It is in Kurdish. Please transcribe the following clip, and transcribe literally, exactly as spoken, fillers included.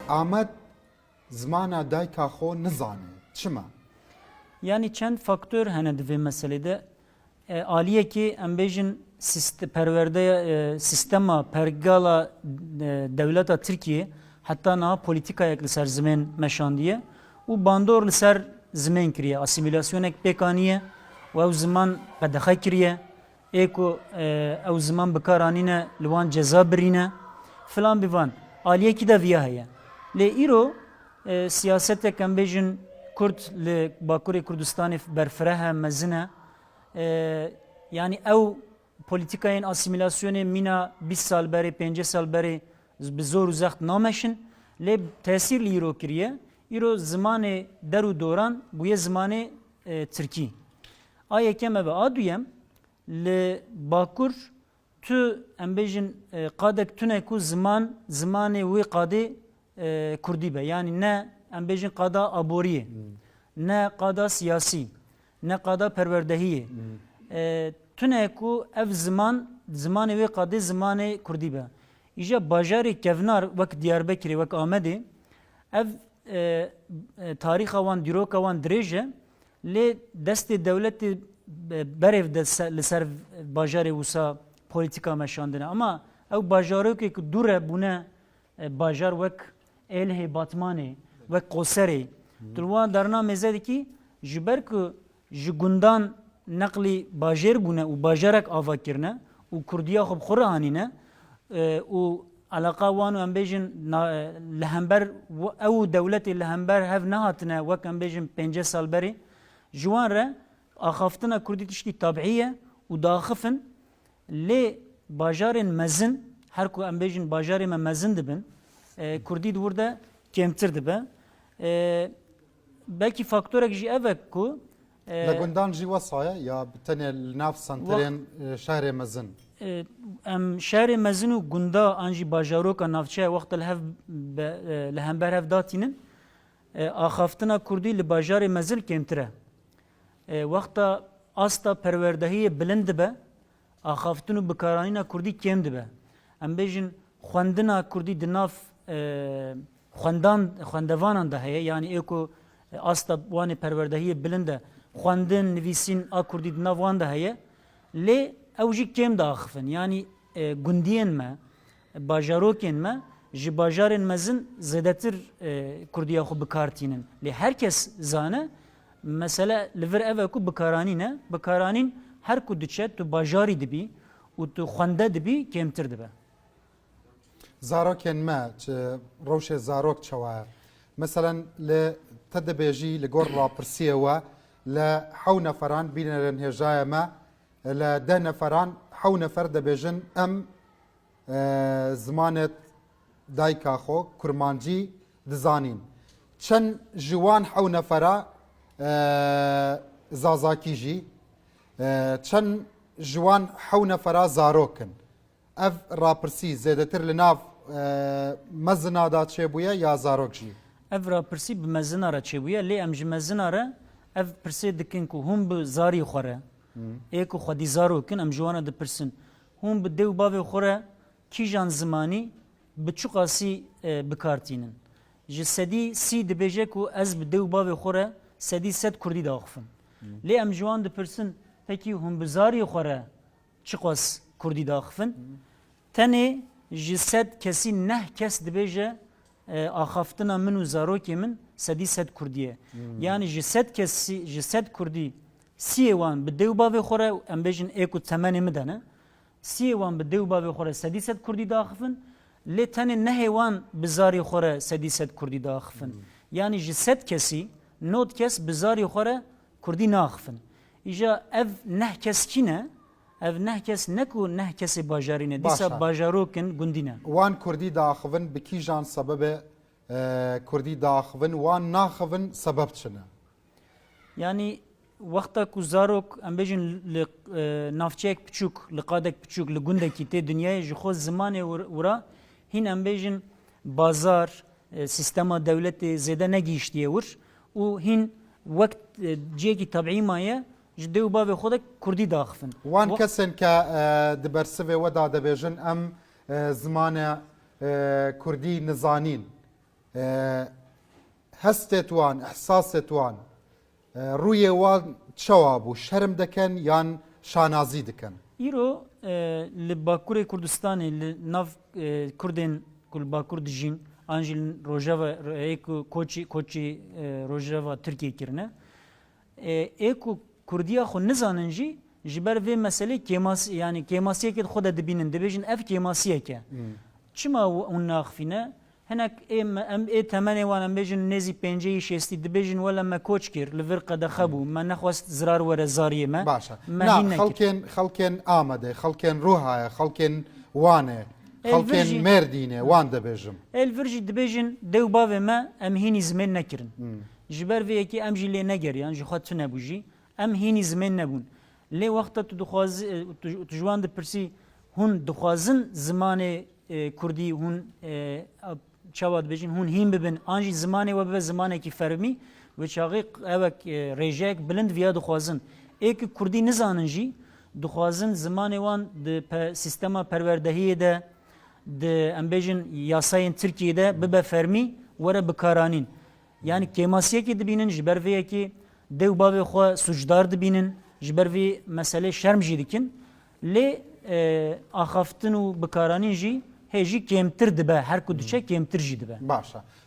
Amed zimana dayika xwe nizane. Çima? Yanî çend faktor hene di vê meselê de. E, aliyekê em bêjin sîst-, perwerdeya, e, sîstema pergala, e, dewleta Tirkiyê heta niha polîtîkayek li ser zimên meşandiye û bandor li ser zimên kiriye, asîmîlasyonek pêk aniye û ew ziman qedexe kiriye. Ê ku, e, ew ziman bi kar anîne, li wan ceza birîne, filan bivan. Aliyekî de viya heye. Lê îro, e, siyasetek em bêjin Kurd li Bakurê Kurdistanê berfireh e, mezin e. E, yanî ew polîtîkayên asîmîlasyonê mîna bîst sal berê, pêncî sal berê bi zor û zext nameşin. Lê tesîr li îro kiriye. Îro zimanê der û doran bûye zimanê, e, tirkî. A yekem ev e. A duyem, li Bakur tu, em bêjin, e, qadek tune ku ziman, zimanê wê qadê, e, kurdî be. Yanî ne, em bêjin, qada aboriyê, ne qada siyasî, ne qada perwerdehiyê. E, tune ku ev ziman, zimanê wê qadê zimanê kurdî be. Îja bajarê kevnar wek Diyarbekirê, wek Amedê, ev, e, e, tarîxa wan, dîroka wan dirêj e. Lê destê dewletê be-, berêv de se-, li ser bajarê wisa polîtîka meşandine. Ama ew bajarokê ku dûre bûne, e, bajar wek Êlihê Batmanê, wek Qoserê, tu li wan derna mêze dikî, ji ber ku ji gundan neqlî bajêr bûne û bajarek ava kirine û kurdiya xwe bi xwe re anîne, e, û eleqa wan û em bêjin na-, e, li hember w-, ew û dewletê li hember hev nehatine, wek em bêjin pêncî sal berê, ji wan re axaftina kurdî tiştî tabî ye û diaxifin, lê bajarên mezin, her ku em bêjin bajarê me mezin dibin, e, kurdî di wir de kêmtir dibe. E, belkî faktorek jî ev e ku, e, Li gundan jî wesa ye ya bi tenê li nav senterên, e, şehrê mezin? E, em şehrê mezin û gunda an jî bajaroka navçeya wexta li hev be-, e, li hember hev datînin, e, axaftina kurdî li bajarê mezin kêmtir e. E, wexta asta perwerdehiyê bilind dibe, axaftin û bikaranîna kurdî kêm dibe. Em bêjin xwendina kurdî di nav, e, xwendan, xwendevanan de heye, yanî ê ku asta wanê perwerdehiyê bilind e, xwendin, nivîsîn a kurdî di nav wan de heye, lê ew jî kêm diaxifin. Yanî, e, gundiyên me, bajarokên me ji bajarên mezin zêdetir, e, kurdiya xwe bi kar tînin. Lê her kes zane, mesele li vir ev e ku bikaranîn e. Bikaranîn her ku diçe, tu bajarî dibî û tu xwende dibî, kêmtir dibe. Zarokên me, çi rewşê zarok çawa ye? Meselen, li te dibêjî, li gor rapirsiyê we, li hew neferan bînerin hêjayê me, li deh neferan hew nefer dibêjin, em, e, zimanê dayika xwe, kurmancî, dizanîn. Çend ji wan hew nefera, e, zazakî jî, e, çend ji wan hew nefera zarok in? Ev rapirsî zêdetir li nav, e, mezina de çêbûye ya zarok jî? Ev rapirsî bi mezina re çêbûye, lê em ji mezina re ev pirsê dikin ku hûn bi zarî xwe re, ê ku xwedî zarok in, em ji wan re dipirsin, hûn bi dê û bavê xwe re kîjan zimanî bi çiqasî, e, bi kar tînin? Ji sedî sî dibêje ku ez bi dê û bavê xwe re sedî sed kurdî diaxifin. Lê em ji wan dipirsin, pekî hûn bi zarî xwe re çiqas kurdî diaxifin? Tenê ji sed kesî neh kes dibêje, e, axaftina min û zarokê min sedî sed kurdî ye. Yanî ji sed kesî, ji sed kurdî siyê wan bi dê û bavê xwe re, em bêjin ê ku temenê min de ne, siyê wan bi dê û bavê xwe re sedî sed kurdî diaxifin, lê tenê nehê wan bi zarê xwe re sedî sed kurdî diaxifin. Yanî ji sed kesî nod kes bi zarê xwe re kurdî naxifin. Îja ev neh kes kî ne? Ev neh kes ne ku neh kesê bajarî ne, dîsa bajarok in, gundî ne. Wan kurdî diaxivin bi kîjan sebebê, e, kurdî diaxivin, wan naxivin sebeb çi ne? Yanî wexta ku zarok, em bêjin, li, e, navçeyek piçûk, li qadek piçûk, li gundekî tê dinyayê, ji xwe zimanê wir-, wira hîn, em bêjin, bazar, e, sîstema dewletê zêde negihîştiye wir û hîn wek, e, cihekî tebîî maye, ji dê û bavê xwe de kurdî diaxifin. Wan Wa- kesên ke, e, di bersivê we de dibêjin, em, e, zimanê, e, kurdî nizanîn. E, hestê wan, ihsasê wan, e, rûyê wan çawa bû? Şerm deken yan şanazî diken? Îro e, li Bakurê Kurdistanê, li nav e, Kurdên ku li Bakur dijîn, an jî li Rojava, ê ku koçî, koçî e, Rojava Tirkiyê kirine, e, ê ku Kurdiya xwe nizanin jî, ji ber vê meselê kêmas-, yanî kêmasiyekê di xwe de dibînin, dibêjin ev kêmasiyek e. Çima hûn naxifîne? Hinek ê me, em ê temenê wan, em bêjin nêzî pêncî şêstî, dibêjin wele me koç kir, li vir qedexe bû, me nexwest zirar were zariyê me. Baş e. Me Na, hîn nekir. Xelkên, xelkên Amedê, xelkên Ruhayê, xelkên Wanê, Ê li vir xelkên jî- Mêrdînê, wan dibêjim. Ê li vir jî dibêjin dê û bavê me em hînî zimên nekirin. Hmm. Ji ber vê yekê em jî lê negeriyan, ji xwe tune bû jî. Em hînî zimên nebûn. Lê wexta tu dixwazi, tu, tu ji wan dipirsî, hûn dixwazin zimanê e, kurdî hûn e, a, çawa dibêjin, hûn hîn bibin, an jî zimanê we bibe zimanekî fermî, wê çaxê ewek e, rêjeyek bilind viya dixwazin. Ê ki kurdî nizanin jî, dixwazin zimanê wan di pe, sîstema perwerdehiyê de, di, em bêjin, yasayên Tirkiyê de bibe fermî, were bikaranîn. Yanî kêmasiyekê dibînin, ji ber vê yekê dê û bavê xwe sûcdar dibînin, ji ber vê meselê şerm jî dikin. Lê e, axaftin û bikaranîn jî hê jî kêmtir dibe, her ku diçe kêmtir jî dibe. Baş e.